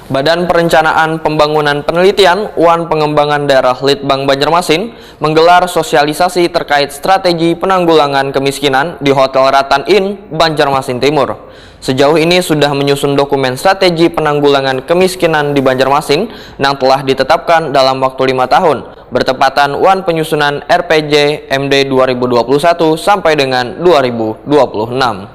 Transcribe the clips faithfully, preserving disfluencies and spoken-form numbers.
Badan Perencanaan Pembangunan Penelitian wan Pengembangan Daerah Litbang Banjarmasin menggelar sosialisasi terkait strategi penanggulangan kemiskinan di Hotel Ratan Inn, Banjarmasin Timur. Sejauh ini sudah menyusun dokumen strategi penanggulangan kemiskinan di Banjarmasin yang telah ditetapkan dalam waktu lima tahun, bertepatan wan penyusunan R P J M D dua ribu dua puluh satu sampai dengan dua ribu dua puluh enam.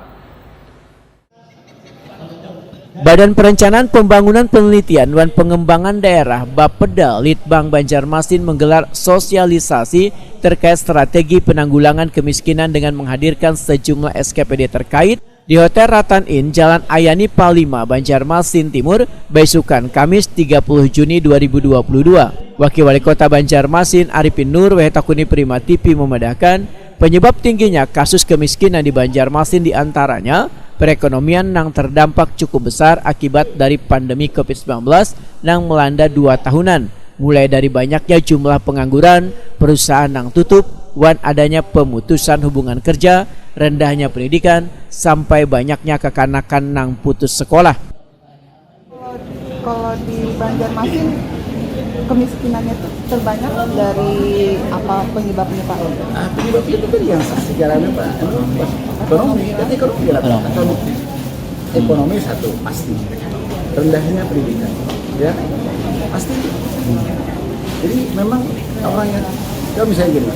Badan Perencanaan Pembangunan Penelitian wan Pengembangan Daerah Bapeda Litbang Banjarmasin menggelar sosialisasi terkait strategi penanggulangan kemiskinan dengan menghadirkan sejumlah S K P D terkait di Hotel Ratan Inn, Jalan Ayani Palima, Banjarmasin Timur, baisukan Kamis tiga puluh Juni dua ribu dua puluh dua. Wakil Wali Kota Banjarmasin Arifin Nur W H Takuni Prima T V memadahkan, penyebab tingginya kasus kemiskinan di Banjarmasin diantaranya perekonomian yang terdampak cukup besar akibat dari pandemi covid sembilan belas yang melanda dua tahunan, mulai dari banyaknya jumlah pengangguran, perusahaan yang tutup, wan adanya pemutusan hubungan kerja, rendahnya pendidikan, sampai banyaknya kekanakan yang putus sekolah. Kalau di Banjarmasin, kemiskinannya itu terbanyak dari apa penyebabnya, Pak? Ah, penyebabnya itu tadi yang sejarahnya, Pak. Ekonomi, kan ekonomi lah, Pak. Ekonomi. Ekonomi satu, pasti. Rendahnya pendidikan, ya, pasti. Jadi memang orang yang, ya, misalnya gini,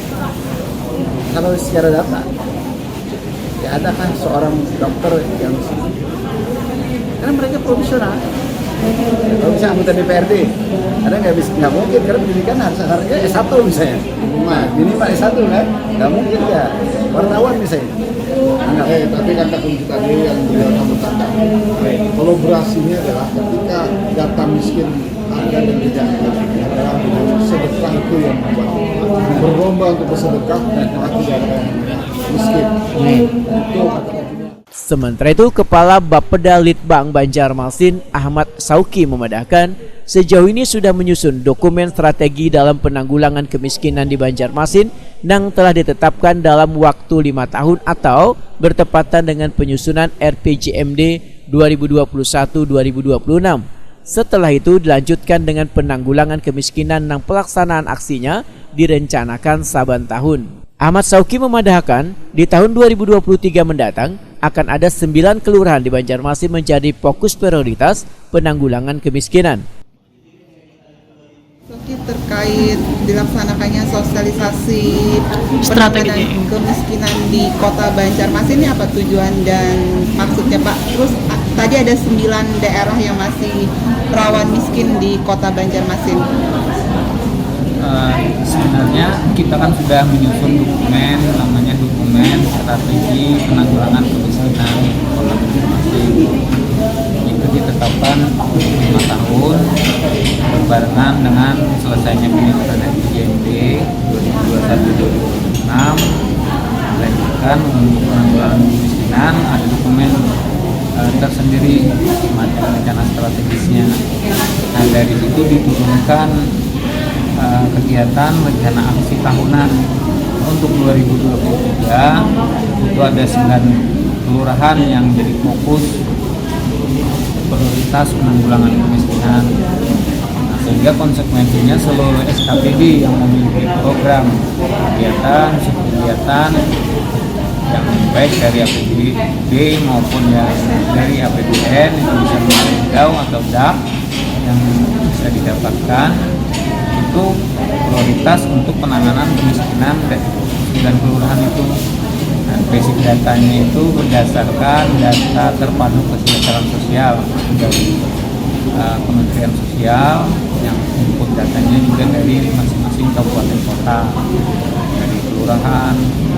kalau secara data, ya, adakah seorang dokter yang, karena mereka profesional, kalau misalnya anggota D P R D, ada nggak bisa, nggak mungkin, karena pendidikan harus, harusnya S satu misalnya, minimal S satu kan, nggak mungkin ya, wartawan misalnya. Eh, tapi kata kunci tadi yang beliau sampaikan, kolaborasinya adalah ketika data miskin ada dan tidak ada, adalah dengan sedekah itu yang membuat, berlomba untuk bersedekah, maka tidak ada yang miskin. Itu kata kuncinya. Sementara itu, Kepala Bapeda Litbang Banjarmasin, Ahmad Sauki, memadahkan, sejauh ini sudah menyusun dokumen strategi dalam penanggulangan kemiskinan di Banjarmasin yang telah ditetapkan dalam waktu lima tahun atau bertepatan dengan penyusunan R P J M D dua ribu dua puluh satu dua ribu dua puluh enam. Setelah itu dilanjutkan dengan penanggulangan kemiskinan yang pelaksanaan aksinya direncanakan saban tahun. Ahmad Sauki memadahkan, di tahun dua ribu dua puluh tiga mendatang akan ada sembilan kelurahan di Banjarmasin menjadi fokus prioritas penanggulangan kemiskinan. Sauki, terkait dilaksanakannya sosialisasi strategi penanggulangan kemiskinan di Kota Banjarmasin ini apa tujuan dan maksudnya, Pak? Terus, tadi ada sembilan daerah yang masih rawan miskin di Kota Banjarmasin. Uh, sebenarnya kita kan sudah menyusun dokumen, namanya dokumen strategi penanggulangan kemiskinan Kota Banjarmasin. Itu ditetapkan lima tahun berbarengan dengan selesainya penyusunan R P J M D dua ribu dua puluh satu dua ribu dua puluh enam. Dilanjutkan untuk penanggulangan kemiskinan, ada dokumen uh, tersendiri, rencana strategisnya. Nah, dari situ diturunkan uh, kegiatan rencana aksi tahunan untuk dua ribu dua puluh tiga. Itu ada sembilan kelurahan yang jadi fokus prioritas penanggulangan kemiskinan. Nah, sehingga konsekuensinya seluruh S K P D yang memiliki program kegiatan, kegiatan yang baik dari A P B D maupun yang dari A P B N itu bisa menjangkau atau D A P yang bisa didapatkan itu prioritas untuk penanganan kemiskinan sembilan kelurahan itu. Nah, basic datanya itu berdasarkan data terpadu kesejahteraan sosial dari uh, Kementerian Sosial yang input datanya juga dari masing-masing kabupaten kota, dari kelurahan,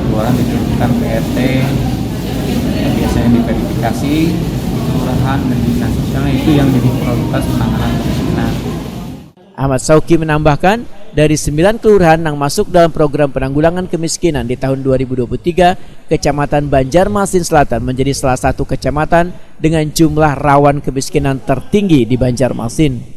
kelurahan diturunkan P R T, biasanya diverifikasi kelurahan dan dinas sosialnya itu yang jadi prioritas penanganan kemiskinan. Ahmad Sauki menambahkan, dari sembilan kelurahan yang masuk dalam program penanggulangan kemiskinan di tahun dua ribu dua puluh tiga, Kecamatan Banjarmasin Selatan menjadi salah satu kecamatan dengan jumlah rawan kemiskinan tertinggi di Banjarmasin.